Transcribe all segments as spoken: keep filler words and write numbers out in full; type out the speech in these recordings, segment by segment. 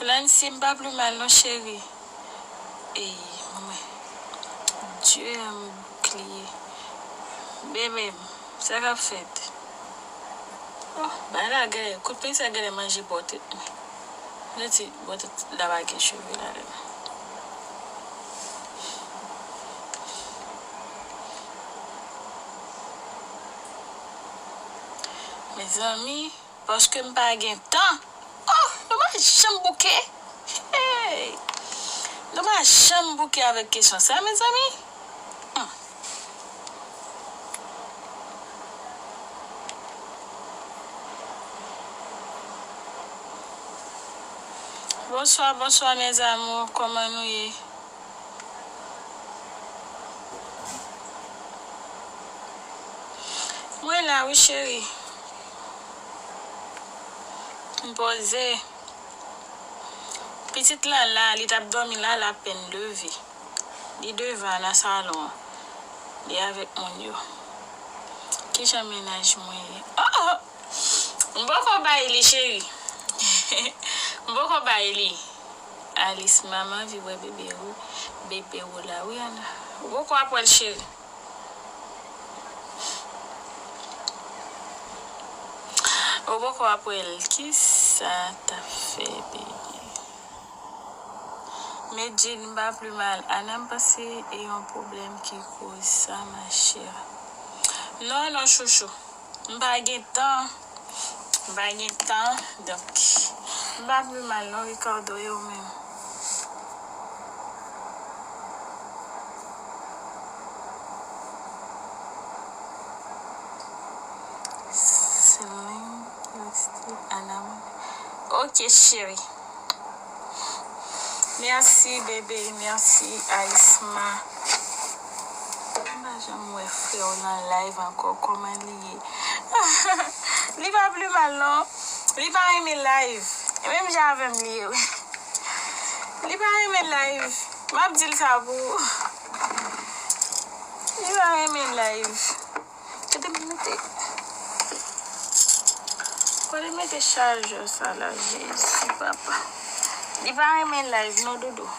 Lancy, m pa pli mal non, cheri. Ey, mwen. Dieu a mon bouclier. Bebe m, sa k ap fèt? Oh, bay la gèlè, kout peny sa gèlè manje bò tèt mwen. Mwen ti bò tèt la pa gen cheve ladan l. Mezanmi, paske m pa gen tan. Oh, nou pa janm bouke. Hey! Nou pa janm bouke avèk kesyon sa, mezanmi. Hmm. Bonswa, bonswa, mes amours. Kòman nou ye? Mwen la, wi, cheri. M poze. Pitit lan la, li t ap dòmi la, l apèn leve. Li devan nan salon an. Li avèk moun yo. Kijan mennaj mwen ye? Oh, oh! M poko bay li, cheri. M poko bay li. Alice, m anvi wè bebe ou. Bebe ou la, wi, Ana. Ou poko ap wè l, cheri. Ou poko ap wè l. Kisa t ap fè, bebe? Medjine, m pa pli mal. Ana, m panse e yon pwoblèm ki koz sa, ma chère. Non, non, chouchou. M pa gen tan. M pa gen tan. Donk, m pa pli mal non, Ricardo, e ou menm? Celine, Christy, Ana. Ok, cheri. Mèsi, bebe. Mèsi, Aisma. M pa janm wè frè w nan live ankò. Kòman li ye? Li pa pli mal, non. Li pa renmen live. E menm jan avè m li ye, wi. Li pa renmen live. M ap di l sa pou ou. Li pa renmen live. Kote m mete? Kote m mete chajè sa la, Jezi, papa? Li pa renmen live, non, doudou.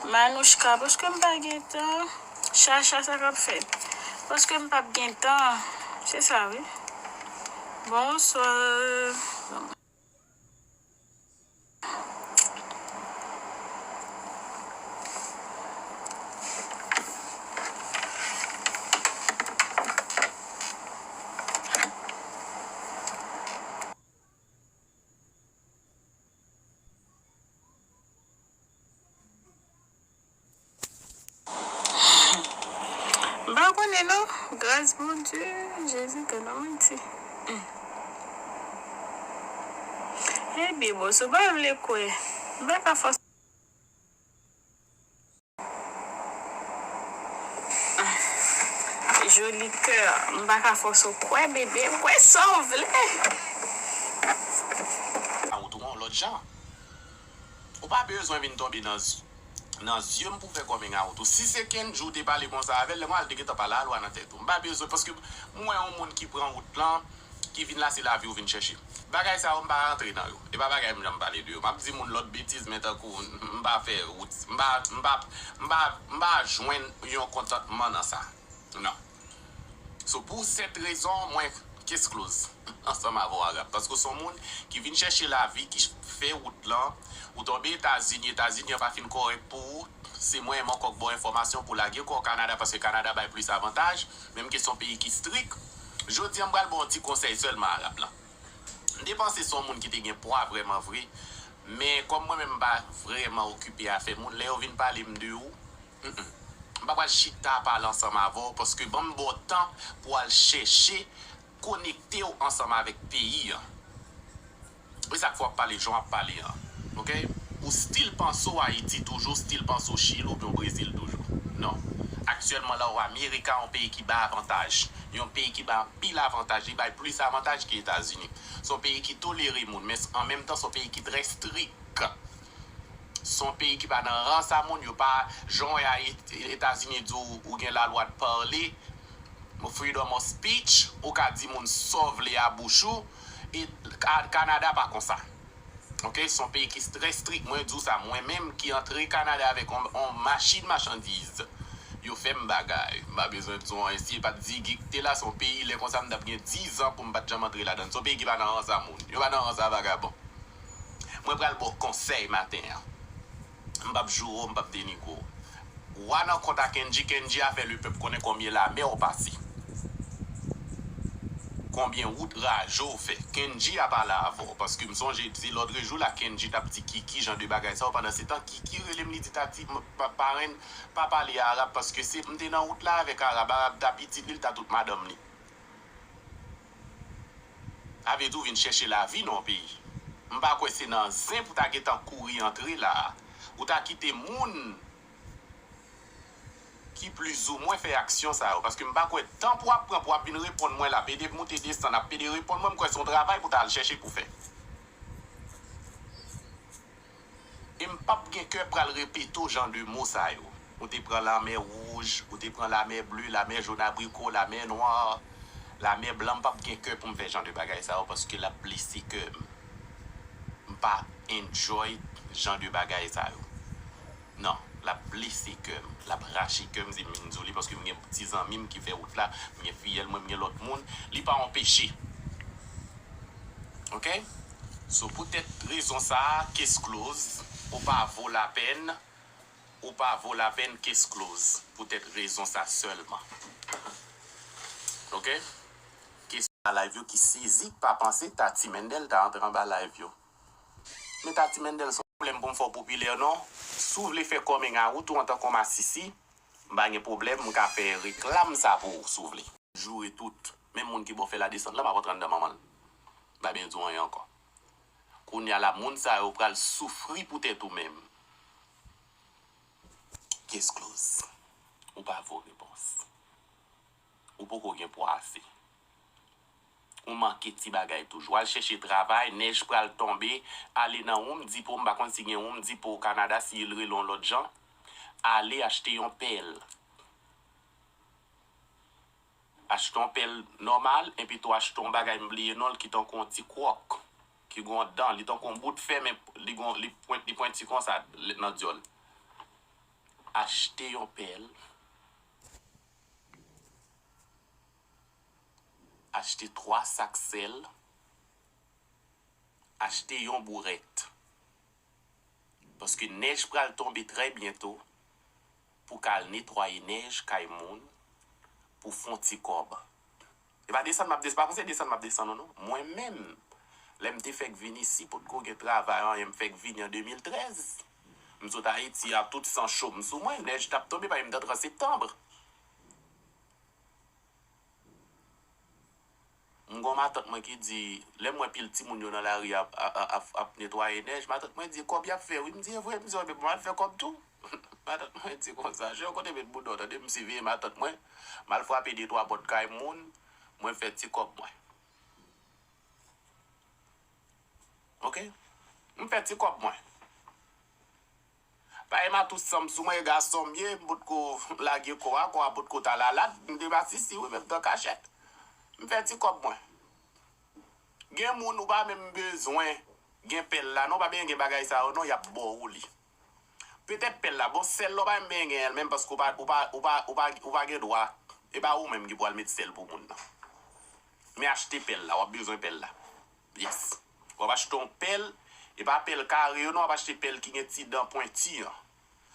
Manouchka, paske m pa gen tan. Chacha, sa k ap fèt? Paske m p ap gen tan. Se sa, wi. Bonswa. M pa konnen non. Gras Bondye, Jezi tèlman manti. Hmm. Ebyen, bon, si w pa vle kwè, m pa ka fòse. Joli kè, m pa ka fòse w kwè, bebe, kwè sa w vle. A ou tou yon lòt jan. Ou pa bezwen vin tonbe nan z-, nan zye m pou fè coming out ou. Si se Kendjou te pale konsa avè l, lè mwen al te gentan pale a lwa nan tèt ou. M pa bezwen, paske m wè yon moun ki pran wout lan, ki vin la, se lavi ou vin chèche. Bagay sa yo, m pa rantre nan yo. E pa bagay m janm pale de yo. M ap di moun lòt betiz, men tankou m pa fè wout, m pa, m pa, m pa, m pa jwenn yon kontantman nan sa. Non. So, pou sèt rezon, mwen case close ansanm avè w, Arab. Paske w se yon moun ki vin chèche lavi, ki fè wout lan, ou tonbe Etazini, Etazini an pa fin kòrèk pou ou, se mwen menm ankò k ba w enfòmasyon pou lage kò w Kanada, paske Kanada bay plis avantaj, menm ke se yon peyi ki strik. Jodi a, m pral ba w yon ti konsèy sèlman, Arab lan. M te panse se yon moun ki te gen pwa vrèman vre, men kòm mwen menm m pa vrèman okipe afè moun, lè yo vin pale m de ou, mm, mm. M pa pral chita pale ansanm avè w, paske ban m ba w tan pou w al chèche konekte w ansanm avèk peyi an. E sa k fè w ap pale jan w ap pale an. Oke? Ou still panse w Ayiti toujou, still panse w Chili oubyen w Brezil toujou. Non. Aktyèlman la, w Amerika, yon peyi ki bay avantaj. Yon peyi ki bay anpil avantaj. Li bay plis avantaj ke Etazini. Se yon peyi ki tolere moun, men an menm tan, se yon peyi ki trè strik. Se yon peyi ki pa nan rans a moun, yo pa, jan w wè a Et-, Etazini di w, ou gen lalwa de parler, freedom of speech, ou ka di moun sa w vle a bouch ou, E Ka- Kanada pa konsa. Ok, se yon peyi ki trè strik. Mwen di w sa, mwen menm ki antre Kanada avèk yon, yon machin machandiz, yo fè m bagay. M pa bezwen di w anyen. Si e pa t Ziggy ki te la, se yon peyi, lè konsa, m t ap gen diz an pou m pa t janm antre ladan l. Se yon peyi ki pa nan rans a moun. Yo pa nan rans a vagabon. Mwen pral ba w konsèy maten an. M p ap joure w, m p ap denigre w. Wa nan kont a Kendji, Kendji a fè lepèp konnen konbyen lamè w pase. Konbyen wout raje w fè. Kendji a pale avè w. Paske m sonje se lòtrejou la Kendji t ap di Kiki jan de bagay sa yo. Pandan se tan Kiki rele m, li di Tati, m, pa, parenn, pa pale arab. Paske se, m te nan wout la avèk arab. Arab ta pitit li, l ta tout madanm li. Sa vle di w vin chèche lavi nan yon peyi. M pa kwè se nan zen pou ta gentan kouri antre la a. Ou ta kite moun ki plizoumwen fè aksyon sa yo. Paske m pa kwè tan pou w ap pran pou w ap vin reponn mwen la, pede moute desann, ap pede reponn mwen, m kwè se yon travay pou w ta al chèche pou w fè. E m p ap gen kè pral repete w jan de mo sa yo. Ou te pran lanmè wouj, ou te pran lanmè ble, lanmè jòn abriko, lanmè nwa, lanmè blan, m p ap gen kè pou m fè jan de bagay sa yo paske l ap blese kè m. M pa enjoy jan de bagay sa yo. Non, l ap blese kè m, l ap rache kè m, se m vin di w li, paske m gen ti zanmi m ki fè wout la, m gen fiyèl mwen, m gen lòt moun, li pa yon peche. Ok? So, poutèt rezon sa a, case close, ou pa vo lapèn, ou pa vo lapèn, case close, poutèt rezon sa sèlman. Ok? Kesyon a live yo ki sezi, pa panse Tati Mendel ta antre anba live yo. Men Tati Mendel, se yon pwoblèm pou m fè w popilè, non. Si w vle fè coming out ou antanke yon masisi, m pa gen pwoblèm, m ka fè reklam sa pou ou, si w vle. Joure tout. Menm moun ki ba w fè la desant lan, m ap antre anndan manman l. M pa byen di w anyen ankò. Kounye a la, moun sa yo pral soufri poutèt ou menm. Case close. Ou pa vo repons. Ou poko gen pwa ase. Ou manke ti bagay toujou. Al chèche travay, nèj pral tonbe, ale nan Home Depot, m pa konn si gen Home Depot Kanada, si l rele yon lòt jan. Ale achte yon pèl. Achte yon pèl nòmal, epi tou achte yon bagay m bliye non l ki tankou yon ti kwòk, ki gon dan, li tankou yon bout fè, men li gon, li pwent, li pwenti konsa nan dyòl. Achte yon pèl. Achte twa sak sèl. Achte yon bourèt. Paske nèj pral tonbe trè byento pou ka al netwaye nèj kay moun pou fon ti kòb. E pa desann m ap desann, pa panse desann m ap desann ou non. Mwen menm, lè m te fèk vin isi, potko gen travay anyen, m fèk vini an de mil trèz. M sot Ayiti a tout san cho m sou mwen, nèj t ap tonbe, paske m t antre an septanm. M gon matant mwen ki di, lè m wè pil timoun yo nan lari ap, ap, ap, ap netwaye nèj, matant mwen di, kòb y ap fè wi. M di, e vre? M di, enben, bon, al fè kòb tou. Matant mwen di konsa, Jean, kote met bouda w, tande m siveye matant mwen, m al frape de twa pòt kay moun, mwen fè ti kòb mwen. Ok? M fè ti kòb mwen. Pa e matou sanm sou mwen, e gason m ye, m potko lage kò a, kò a potko ta lalad, m te masisi wi, menm tan kachèt. M fè ti kòb mwen. Gen moun ou pa menm bezwen gen pèl la non, pa bezwen gen bagay sa yo non, y ap ba w li. Petèt pèl la, bon, sèl la w pa menm gen l menm paske ou pa, ou pa, ou pa, ou pa, ou pa gen dwa. E pa ou menm ki pral met sèl pou moun nan. Men achte pèl la, w ap bezwen pèl la. Yes. W ap achte yon pèl, e pa pèl kare yo non, w ap achte pèl ki gen ti dan pwenti an.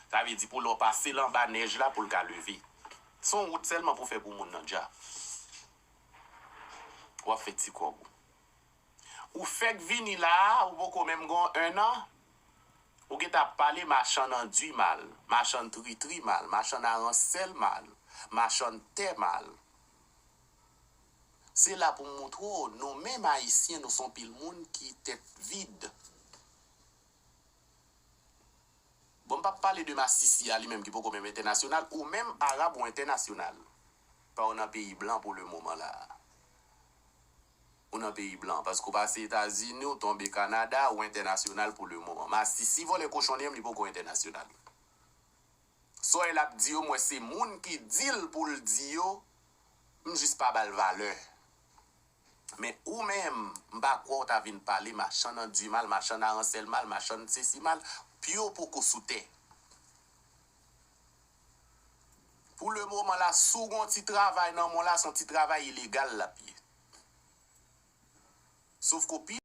Sa vle di pou lè w pase l anba nèj la pou l ka leve. Se yon wout sèlman pou fè pou moun nan dja. W ap fè ti kòb ou. Ou fèk vini la a, ou poko menm gen yon ennan, ou gentan ap pale machann andui mal, machann tritri mal, machann aransèl mal, machann tè mal. Se la pou m moutre w, nou menm Ayisyen, nou se yon pil moun ki tèt vid. Bon, m p ap pale de masisi a li menm ki poko menm entènasyonal, ou menm arab ou entènasyonal. Pa ou nan peyi blan pou le moman la a. Ou nan peyi blan, paske ou pase Etazini, ou tonbe Kanada, ou entènasyonal pou le moman. Masisi vòlè kochon li menm, li poko entènasyonal. Sa w wè l ap di yo, m wè se moun ki di l pou l di yo, m jis pa ba l valè. Men ou menm, m pa kwè w ta vin pale machann Andy mal, machann Aransèl mal, machann sesi mal, pye w poko sou tè. Pou le moman la, si w gen yon ti travay nan men w la, se yon ti travay ilegal l ap ye. Sof ke w pi